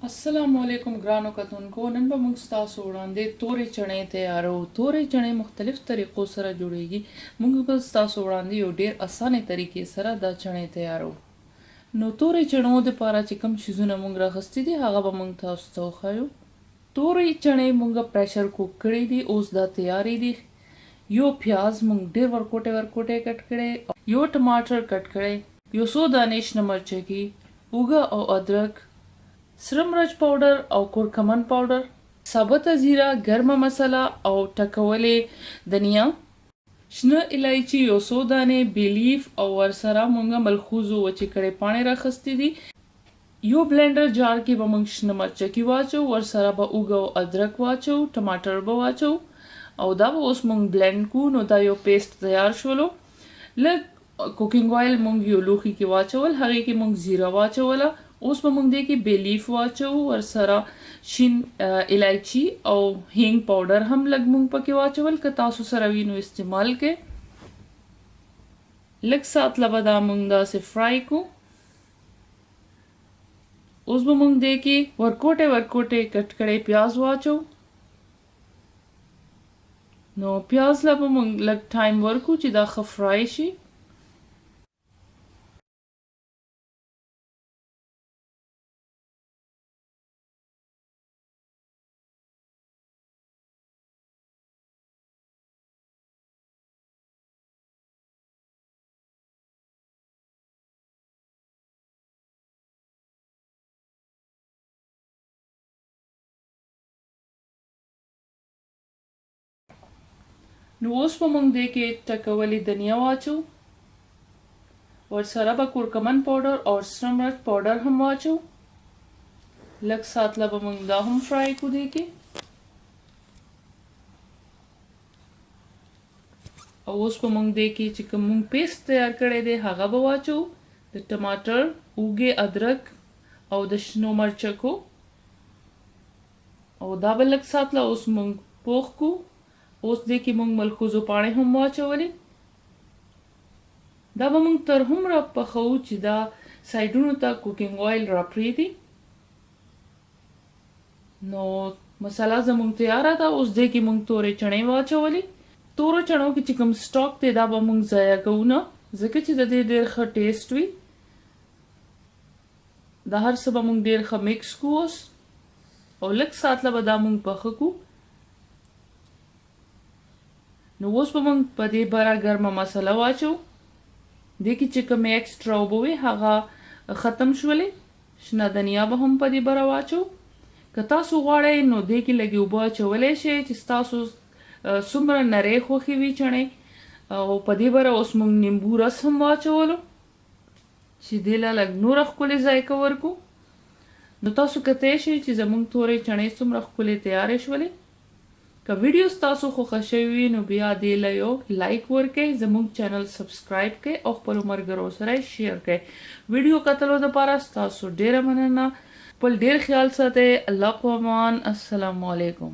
السلام علیکم ګرانو کتونکو، نن به موږ ستاسو وړاندې تورې چڼې تیارو. تورې چڼې مختلف طریقو سره جوړیږي، موږ به ستاسو وړاندې یو ډیر اسانه طریقې سره دا چڼې تیارو. نو تورې چڼو دپاره چې کوم څیزونه موږ راخیستي دي هغه به موږ تاسو ته وښایو. تورې چڼې موږ پریشر کوک کړي دي، اوس دا تیارې دي. یو پیاز موږ ډیر ورکوټی ورکوټی کټ کړی، یو ټماټر کټ کړی، یو څو دانې شنه مرچکي، اوږه او ادرک، سره مرچ پاوډر او کورکمن پاوډر، ثابته زیره، ګرمه مسله او ټکولې دنیا، شنه الایچي یو څو دانې، بیلیف او ورسره مونږ ملخوزو وچې کړې پاڼې راخیستې دي. یو بلندر جار کې به مونږ شنه مرچکي واچو، ورسره به اوږه او ادرک واچو، ټماټر به واچو او دا به اوس مونږ بلند کو. نو دا یو پیسټ تیار شولو. لږ کوکینګ آئل مونږ یو لوښي کې واچول، هغې کې مونږ زیره واچوله. اوس به مونږ دې کې بیلیف واچو، ورسره شین الایچي او هینګ پاوډر هم لږ مونږ پکې واچول، که تاسو سره وي نو استعمال کړئ. لږ ساعت له به دا مونږ داسې فرای کو. اوس به مونږ دې کې ورکوټی ورکوټی کټ کړی پیاز واچو. نو پیاز له به مونږ لږ ټایم ورکو چې دا ښه فرای شي. نو اوس به مونږ دې کې ټکولې دنیا واچو، ورسره به کورکمن پاوډر او سره مرچ پاوډر هم واچو. لږ ساعت له به مونږ دا هم فرای کو دې کې. او اوس به مونږ دې کې چې کوم مونږ پیست تیار کړی دی هغه به واچو، د ټماټر، اوږې، ادرک او د شنو مرچکو، او دا به لږ ساعت له اوس مونږ پوخ کو. اوس دې کې مونږ ملخوزو پاڼې هم واچولې. دا به مونږ تر هومره پخوو چې دا سایډونو ته کوکینګ آئل راپرېږدي. نو مساله زمونږ تیاره ده. اوس دې کې مونږ تورې چڼې واچولې. تورو چڼو کې چې کوم سټاک دی دا به مونږ ضایع کوو نه، ځکه چې د دې ډېر ښه ټیسټ وي. دا هر څه به مونږ ډېر ښه مکس کړو اوس، او لږ ساعت له به دا مونږ پخه کړو. نو اوس به مونږ په دې بره ګرمه مسله واچو. دې کې چې کومې ایکسټرا اوبه وې هغه ختم شولې. شنه دنیا به هم په دې بره واچو. که تاسو غواړئ نو دې کې لږې اوبه اچولی شئ چې ستاسو څومره نری خوښې وي چڼې. او په دې بره اوس مونږ نیمبو رس هم واچولو چې دې له لږ نوره ښکلې ذایقه ورکړو. نو تاسو کتی شئ چې زمونږ تورې چڼې څومره ښکلې تیارې شولې. که ویډیو ستاسو خوښه شوې وي نو بیا دې له یو لایک ورکړئ، زموږ چینل سبسکرایب کړئ او خپلو ملګرو سره یې شیر کړئ. ویډیو کتلو دپاره ستاسو ډېره مننه. خپل ډېر خیال ساتئ. الله په امان. السلام علیکم.